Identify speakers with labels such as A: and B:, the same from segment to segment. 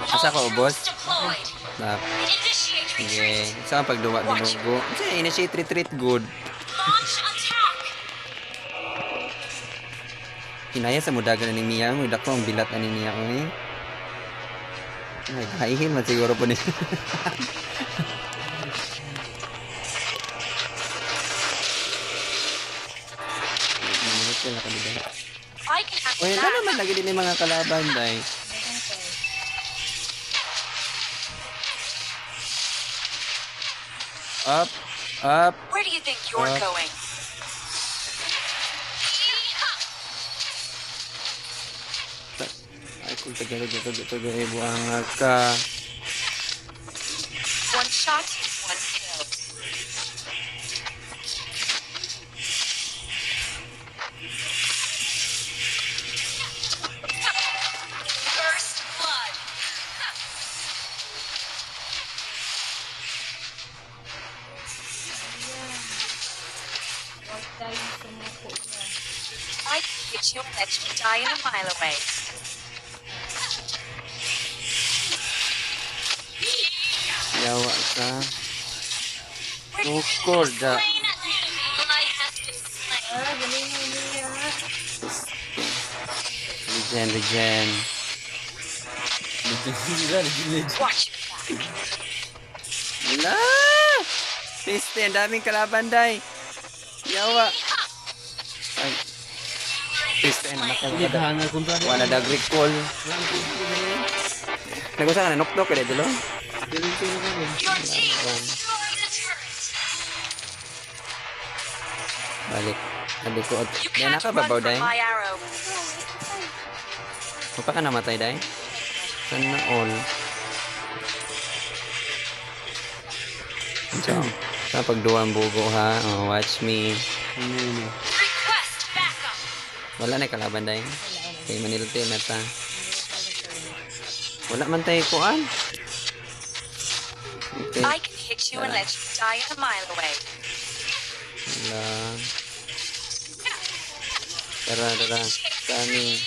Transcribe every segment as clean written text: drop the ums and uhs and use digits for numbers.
A: Asa ka
B: All
A: ubos?
B: troops deployed.
A: Tap.
B: Initiate
A: Sige.
B: retreat.
A: Sa pagduwa binugo. Kasi initiate retreat good.
B: Launch attack.
A: Hinaya sa mudagan ni Mia, mo dako ang bilat ani niya oy. Ay, high man siguro po ni.
B: I can handle
A: Uy, ano
B: that.
A: naman lagi din yung mga kalaban, day. Up, up.
B: Where do you think you're going?
A: Ay, kung Tagalog, ito, ito, ito, buang ka.
B: One shot, one kill. First blood.
C: Huwag tayong sumuko niya.
B: I can hit you and let you die in a mile away.
A: Yawa ka.
B: Where do you
A: Tukol da.
B: slain an enemy? Ally has been slain.
C: Ah, galing mo niya.
A: Regen, regen.
B: Watch your back.
A: Wala! Piste, ang daming kalaban, day. Yawa. Ay. Piste, namatay
D: Hindi,
A: ka.
D: tahanan kung tayo.
A: Wala dag recall. Nagusa ka na, nokdok ka dito, lo?
B: Your team destroyed a turret.
A: Balik. Sabi ko,
B: You
A: day
B: can't
A: naka
B: run
A: babaw,
B: from
A: day?
B: my arrow.
A: Mapa ka namatay, day? Sana all. So, sa pagduwang bugo ha. Oh, watch me.
B: Request backup.
A: Wala na kalaban, day. Kay Manilte na ta. Wala man tayo kuan. Okay.
B: I can hit you and let you die in a mile away.
A: Wala. Tara, tara. Kami.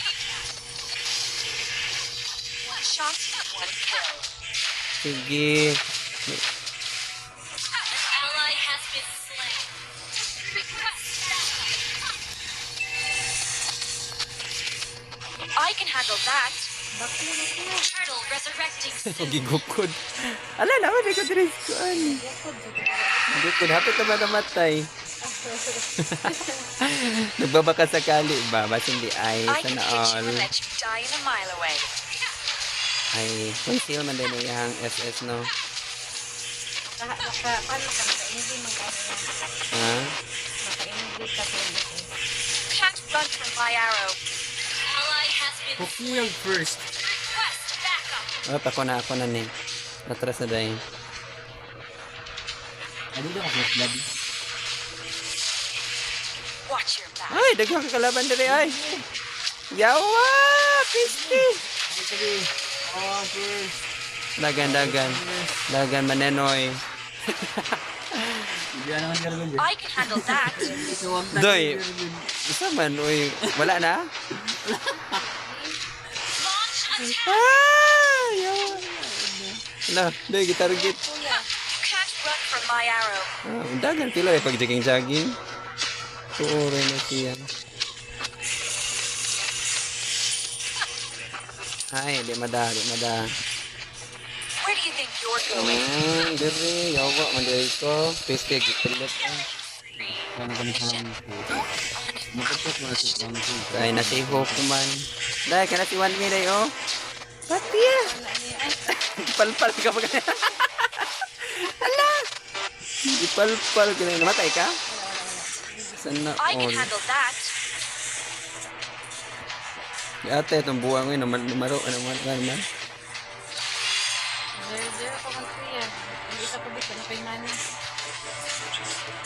B: One shot, one kill.
A: Sige.
B: An ally has been slain. Request backup. I can handle that.
C: Back na, back na.
B: Turtle resurrecting soon.
A: Gigukod. Ala, naman di ko diri kuan.
C: Bukod.
A: Gukod. Hapit na ba namatay? Nagbabaka sakali ba? Basin di ay.
B: I can
A: Sana
B: hit you
A: all.
B: and let you die in a mile away.
A: Ay, conceal man din iyang SS, no?
C: Naka, naka, paano ka? Naka-envy man ka niya.
A: Ha?
C: Naka-envy ka sa SS.
B: Can't run from my arrow. Ally has been
D: Hook me up first.
B: request backup.
A: Oh, ako na ni. Atras na dahil.
D: Ano daw ka first blood?
B: Watch your back.
A: Ay, daghang kalaban diri ay. Yawa, pisti.
D: Ay, sige. Oh, first.
A: Dagan, dagan. Dagan manenoy.
D: Hindi na naman gano'n dyan.
B: I can handle that.
A: Doy. Isa man, uy. Wala na?
B: Launch attack.
A: Ah, yawa. Wala, doy, gitarget.
B: You can't run from my arrow.
A: Ah, dagan pila eh, pag jogging-jogging. Tuoray na siya. Ay, di mada, di mada.
B: Where do you think you're going?
A: Diri, yawa, mandiray ko. Piste, gipilit. Eh.
D: Ano kami sa Makatot mo na sa plano ko.
A: Ay, nasihok man. Dahil ka na si Juan Miray, oh. Pati ah.
C: Wala niya. Ay,
A: Ipalpal ka pa kaya. Ala! Ipalpal ka na. Namatay ka? Sana
B: I can
A: all.
B: handle that.
A: Ate, itong buwang ngayon, numaro, ano man, ano man.
C: 0-0 pa man kuya. Ang isa pa bito na kay mana.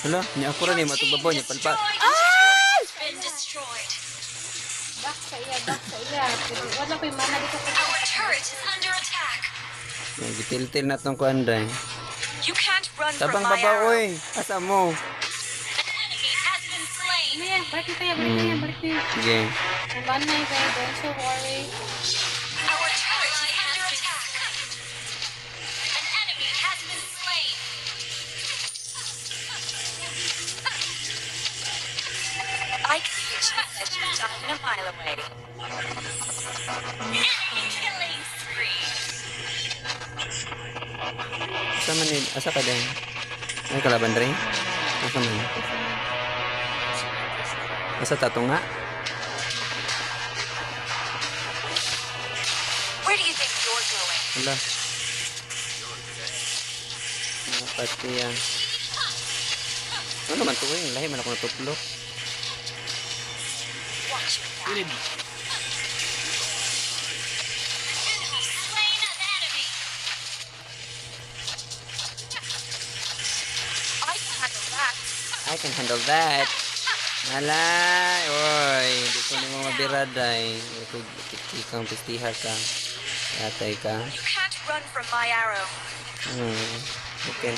A: Hala, niya ako rin eh, matubabaw niya, palpal.
B: Ah! Been destroyed.
C: Back sa iya, back sa iya. Pero wala pa yung mana dito ko.
B: Our turret is under attack.
A: Yan, gitil-til na itong kuanday.
B: You can't run from
A: Tabang
B: my
A: babaw,
B: arrow.
A: oy. Asa mo?
B: An enemy has been slain.
C: Ano yan? Balik na tayo, balik na yan, balik na yan.
A: Sige.
C: May mana yun tayo, don't you worry.
B: Our turret is under
A: Asa man ni asa ka din? Ay kalaban dre? Asa man?
C: Isa man.
A: Asa tato nga?
B: Where do you think you're going?
A: Wala. Mga patiya. Ano naman to eh? Lahi man ako natuplo.
B: Watch your back.
D: Silid.
B: You have slain an enemy. I can handle that.
A: I can handle that. Malay! Oy, di ko nimo mabirad ay. Ikang pistiha ka. Yatay ka.
B: You can't run from my arrow.
A: Okay.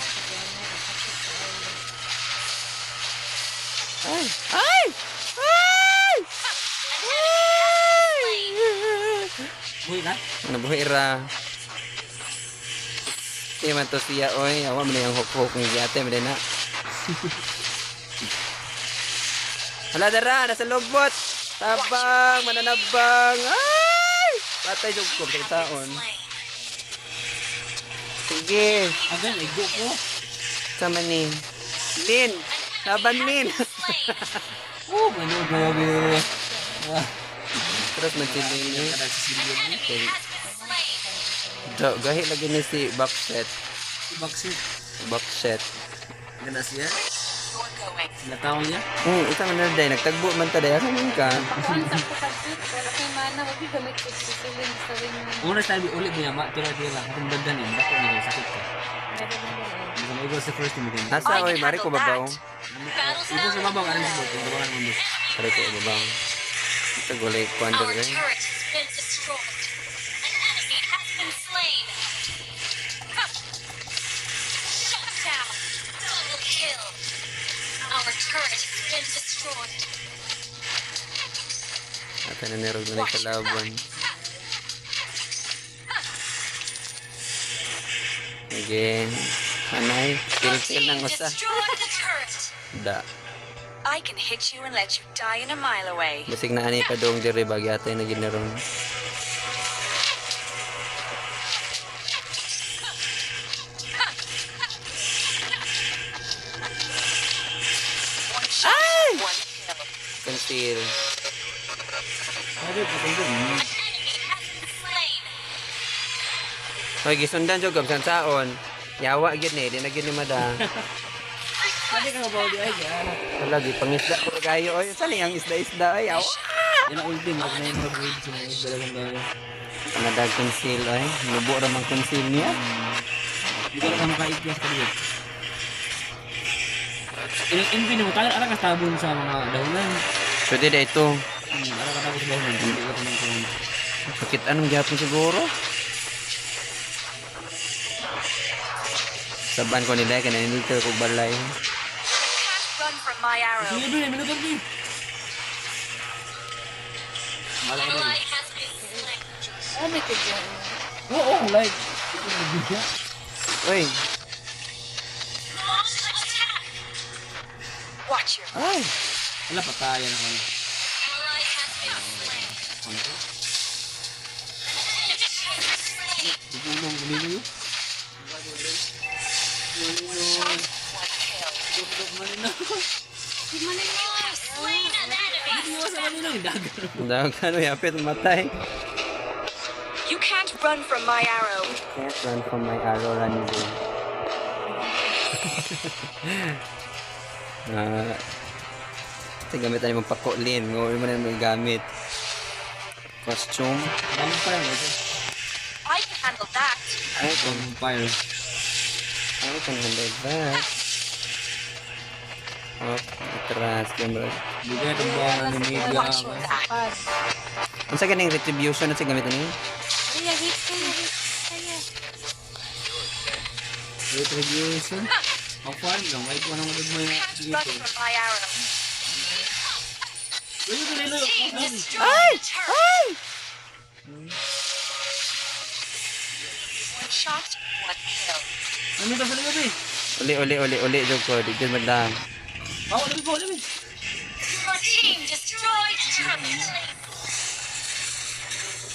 A: Ay! Ay! Ay! Ay!
D: Buhi na?
A: Nabuhi ra. Di man to siya oy. Awa man yung hok-hok ng giyate man na. Hala dara, nasa lobot. Tabang, mananabang. Ay! Patay jud ko sa taon.
B: Slain.
A: Sige,
D: Agad, igo ko.
A: sama ni. Lin, laban Lin.
B: Slain.
D: Oh, manood grabe. Ah,
A: Terus man si Lin. Eh.
D: kada si Silvio ni.
B: Enemy has been slain.
A: Do, gahi lagi ni si Buckshot.
D: Si Baxi.
A: Buckshot.
D: Gana siya.
B: You're going.
D: Sila tao niya.
A: Isa man na day nagtagbo man ta day asa man ka.
C: Pakuan sa ko kagit. Wala kay mana. Wag yung gamit ko si Celine sa ring man.
D: Una sabi ulit mo yama, tira tira. Katong dagdan eh, dako na kayo, sakit ka.
C: Meron din eh.
D: Hindi ka maigo sa first team again.
A: Asa
B: I
A: oy,
B: can
A: mari ko
B: handle
A: babaw.
B: that. Battle
D: Igo sa
B: spell.
D: babaw, aring sa babaw, babaw ng mundo.
A: Mari ko babaw. Ito gulay kuan
B: Our
A: dere.
B: turret has been destroyed. An enemy has been slain. Shut down. Double kill. Our turret has been destroyed.
A: Ata na nirog na
B: Watch your
A: kalaban.
B: back.
A: Again. Anay,
B: Your
A: kill-kill
B: team
A: ng usa.
B: destroyed the turret.
A: Da.
B: I can hit you and let you die in a mile away.
A: Basig na ani pa dong diri bagi atay na gid na ron.
B: One shot, one kill.
A: Conceal.
D: Sabi, patay ko.
B: Enemy has been slain.
A: Hoy, gisundan jud gab saon. Yawa gyud ni, di na gyud ni mada.
D: Sabi ka ba, di ay, ah.
A: Wala gi pangisda ko kayo oy. Saan ang isda-isda oy? Yawa.
D: Yan ang ulti, mag na yung mag-wave sa mga dalagang gaya.
A: Kanadag conceal oy. Lubo ra man conceal niya.
D: Hindi ka lang makaiglas ka dito. Envy mo, tayo ara ka tabon sa mga dahunan.
A: Pwede da ito.
D: Ara ka tabon sa dahunan. Hindi ka tabon sa
A: Sakit anong gyapon siguro? Saban ko nila kay nanilter kog balay.
B: You can't run from my arrow.
D: Sige, Bill, minutan ko. Wala ka ba?
B: Ally has been slain.
C: Oh, may tigyan.
D: Oo, like. Ito na bigla.
A: Uy,
B: Launch attack. Watch your
A: ay.
D: Wala, patayan ako.
B: ally has been slain. An enemy has been slain.
D: Dupulong, gumino yun.
B: One shot, one kill.
D: Duk-duk manino.
B: You have slain an enemy.
D: Hindi mo sa manino, yung dagat.
A: Dawag ano yapit matay.
B: You can't run from my arrow.
A: Can't run from my arrow run away. Ah, kasi gamit na mong pakulin. Ngawin mo na yung gamit. Costume.
D: Vampire, ito.
B: I can handle that.
A: I can,
D: Vampire.
A: I can handle that. Oh, atras. Gamra.
D: Hindi ka tumbuhan ng media.
B: Watch your back.
C: Pad.
A: Ang sa ganing retribution at sa gamit na niyo?
C: Kaya, hit, kaya, hit. Kaya.
D: Retribution. Ang farm lang, ay kung anong mo yung
B: Can't run
D: dito.
B: from my arrow.
D: Uy, uy, uy, uy,
B: Team
D: uy.
B: destroyed the turret. One shot, one kill.
D: Nandito sa likod eh.
A: Uli, uli, uli, uli. Joke ko. Di dyan madam.
D: Bawa, labi, bawa, labi.
B: Your team destroyed the turret.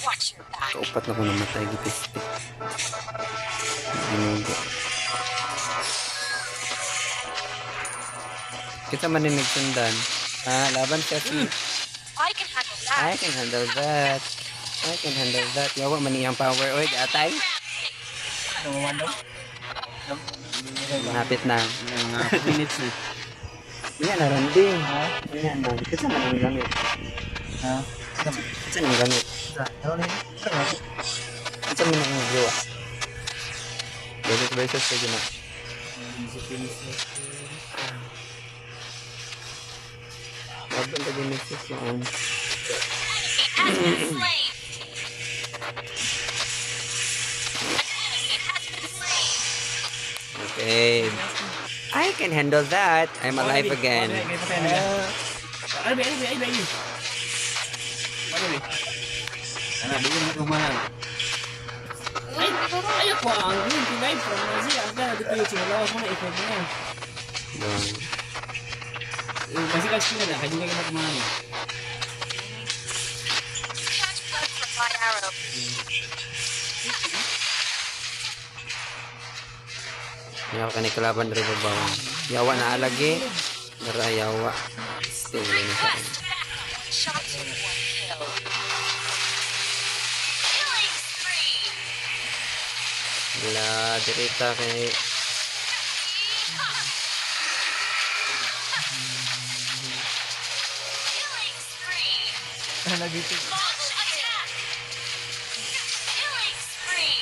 B: Watch your back.
A: Kaupat na ko namatay. Gipiste. Ginugo. Kita man din nagsundan. Ah, laban siya si
B: I can handle that.
A: I can handle that. I can handle that. Yawa man iyang power. Oy, atay. Malapit na.
D: Mga minutes na.
A: Iya na Randy. Iya na. Kita man ang gamit.
D: Ha?
A: Kita man ang gamit. Kita man ang gawa. Versus versus pwede na. Laban na Genesis noon.
B: Enemy has been slain. An enemy has been slain.
A: Okay. I can handle that. I'm alive again.
D: Ay, ay, ay, ay, ay. Ano, bigyan mo kumahan.
E: Ay, ay ako ang green pinay from Nazi. Ang gana dito yung sinalawa mo na effect niya.
A: Doon.
E: Kasi kasi na lang, kanya ka kumahan.
B: You can't run from my arrow.
A: Yawa ka ni kalaban dari babawang. Yawa na alagi. Dara yawa. Still na sa
B: Request backup. One shot, one kill. Killing spree.
A: La dirita kay
B: Killing spree. Launch attack. Killing spree.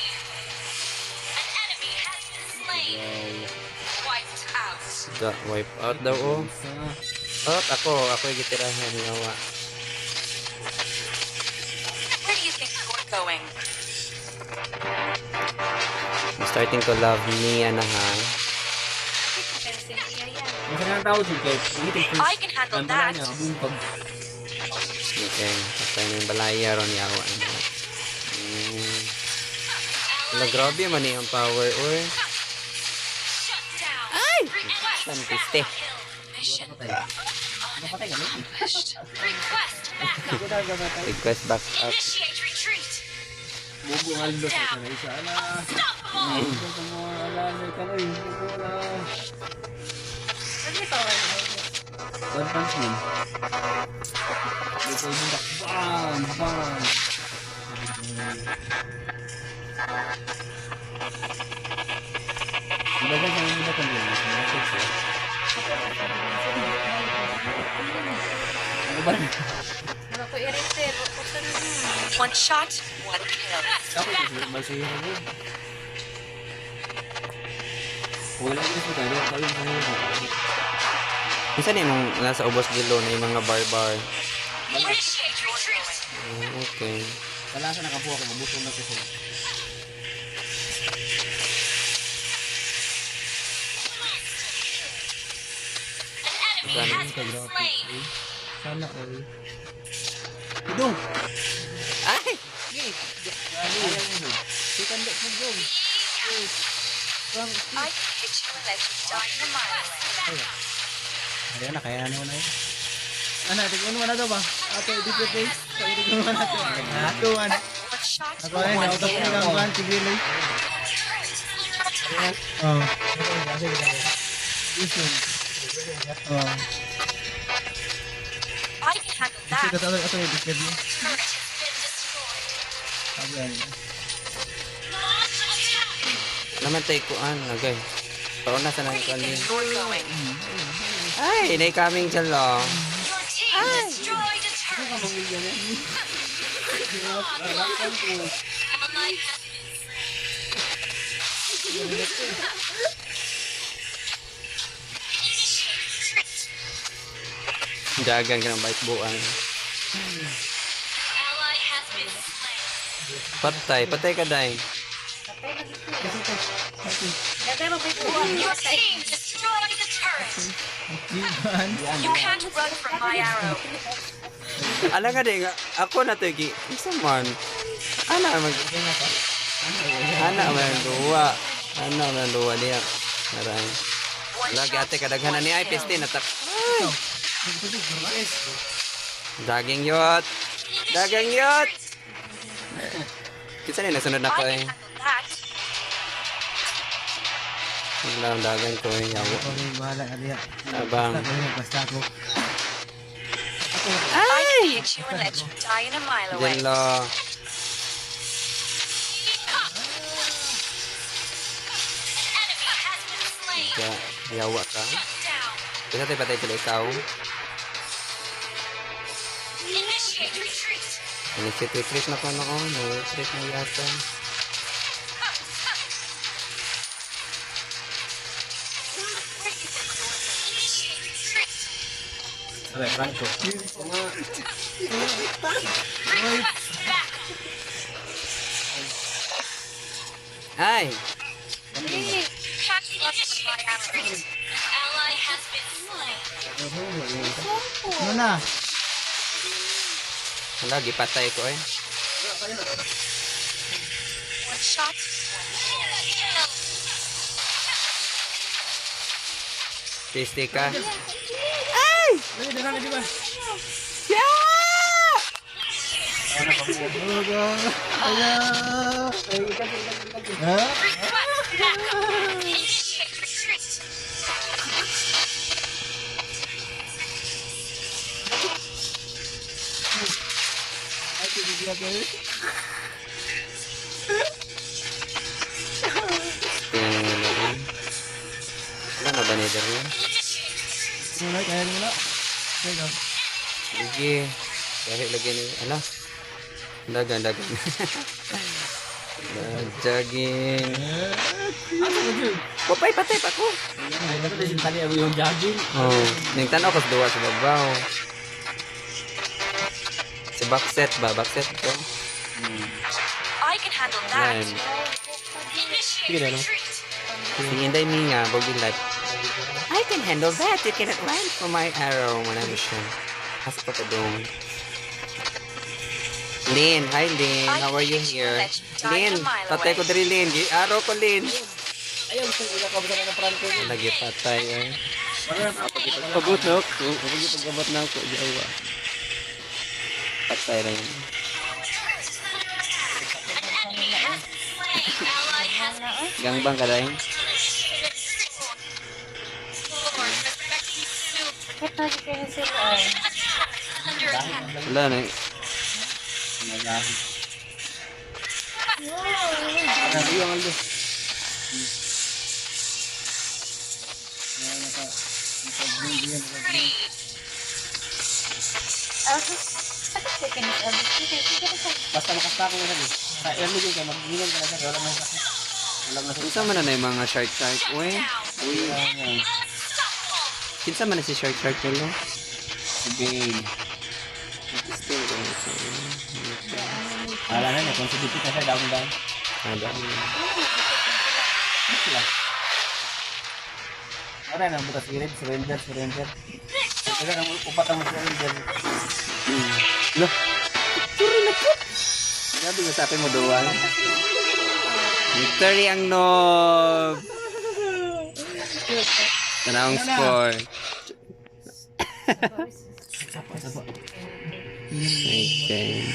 B: An enemy has been slain. Wiped out.
A: Da, wipe out daw oh. Oh, ako, ako yung gitirahan yawa.
B: Where do you think you're going?
A: I'm starting to love Nia na ha.
C: Pero si Nia yan.
E: Masa na ang tao dyan kay ulitin first.
B: I can handle
E: Ang bala
B: that.
E: niya, bumpag.
A: Okay, patay na yung balaya ron yawa. Mm. Wala, grabe man eh ang power oy.
B: Shut down. Ay! Request
A: San piste.
B: backup. Kill. Mission
E: Napatay ka na.
B: accomplished. Request backup.
A: Request back up.
B: Initiate retreat.
E: Bubo ang aldos sa isa isa. Ala.
B: Unstoppable.
E: Bubo mo, ala, may kaloy. Bubo, ala.
C: Ano yung power mo?
E: One punch man. Bubo mo, bam, bam. Ibagan sa mga batang yun. Mas mga chicks, eh. Ano ba?
C: Wala ko i-repair. Wala ko sa na.
B: One shot, one kill.
E: Ako, masaya ko. Wala ko sa tayo. Tayo sa tayo.
A: Minsan yung nasa ubos gilo na yung mga barbar.
B: Initiate retreat.
A: Oh, okay.
D: Wala sa nakabuha ko, mabuto na kasi.
B: An enemy has been slain.
E: Sana all. Idong!
A: Ay!
B: I can hit you and let you die a mile away.
D: Kaya na, kaya na na yun.
E: Ano, tignan mo na daw ba? Ate, di ko face. Tignan mo na to.
F: Tuwan.
B: One shot,
F: Ako ay
B: one
F: nautap
B: kill.
F: ni kang kuan si Gilay. Oh. Oh.
B: I can handle
F: Kasi
B: that.
F: ato ato yung biscuit mo.
B: Turret has been destroyed.
F: Sabi yan.
B: Launch attack.
A: Naman tayo kuan, agay. Pauna sa
B: Where
A: nang
B: do you
A: kuan
B: think
A: din.
B: you're going?
A: Ay, nay coming dyan lang.
B: Your team destroyed a turret. Ally has been slain. Initiate retreat.
A: Dagan ka ng bike buang.
B: Ally has been slain.
A: Patay, patay ka day.
C: Patay na dito. Dagay mo ba yung
B: Your team destroyed a turret.
F: Giban.
B: You can't run from my arrow.
A: Ala ka di nga, ako na to gi. Isa man. Ana mag Ana man duwa. Ana man duwa niya. Naray.
B: One
A: Lagi
B: shot,
A: ate kadaghanan
B: one
A: ni ay
B: kill.
A: peste natak. Ay. Daging yot. Dagang
B: Initiate
A: yot.
B: retreat.
A: Kinsa ni nasunod na
B: I
A: ko
B: can
A: eh.
B: handle that.
A: Wala ang dagan ko eh. Yawa.
F: Okay, bahala ka diha.
A: Abang.
F: Basta ko, basta ako.
B: I can hit you and let you die in a mile away.
A: Diyan lo.
B: Enemy has been slain.
A: Kaya, yawa ka.
B: Shut down.
A: Basta tayo patay sila ikaw.
B: Initiate retreat.
A: Initiate retreat na ko na ko. No retreat na yata.
B: Initiate retreat.
E: Sabi, Franco.
B: Request backup.
A: Ay!
B: Initiate retreat. An ally has been slain.
F: Ano na?
A: Wala, gipatay ko eh.
B: One shot, one kill.
A: Tasty ka.
E: Dali, dali, di ba?
F: Ha?
B: Request backup. Initiate retreat.
A: Tingnan nila eh. Wala na ba ni Darwin?
B: Initiate retreat.
F: Ano na, kaya mo na. Teka.
A: Sige. Dahil lagi ni... Ala. Dagan, dagan. Jogging. Papay, patay pa ko.
E: Ay, dapat din tali ang yung jogging.
A: Oh, nagtanaw ko sa duwa sa babaw. Si backset ba? Backset ko?
B: I can handle that.
A: Yan.
B: Initiate retreat.
A: Si Inday Minga, Bogilat. I can handle that. You cannot run for my arrow. Wala mo siya. Asa pa doon. Lynn, hi Lynn. How are you here? Lynn, patay ko diri Lynn. Gi-arrow ko Lynn.
E: Ayaw, gusto ko ilakaw sa ng Franco.
A: Lagi patay eh. Pagabot na ako. Pagabot na ako. Jawa. Patay rin.
B: An enemy has been slain. Ally has been
A: Gangbang ka rin.
B: initiate retreat. Lord, respecting you.
C: Bakit lagi kayo sila ay?
B: Attack under attack.
A: Wala na. Eh.
E: Ano yung aldo?
B: Three.
C: Ah, sige na siya. Sige, sige na siya.
E: Basta makastako na siya. Sa early game kay mag-ingan ka na siya, kaya wala man sakit. Wala man sakit.
A: Kinsa man na na yung mga shark shark? Uy.
E: Uy,
B: Enemy unstoppable.
A: Kinsa man na si shark shark nilo?
E: si Bane.
A: Still going so.
E: Wala na niya, kung si DP na siya, down down.
A: Ada.
E: Ano sila? Wala na, butas gilid, surrender, surrender. Wala na, upat ang surrender.
A: Lah. Turi na po. Grabe nga sa akin mo duwa. Victory ang noob. Tanawang score. Okay.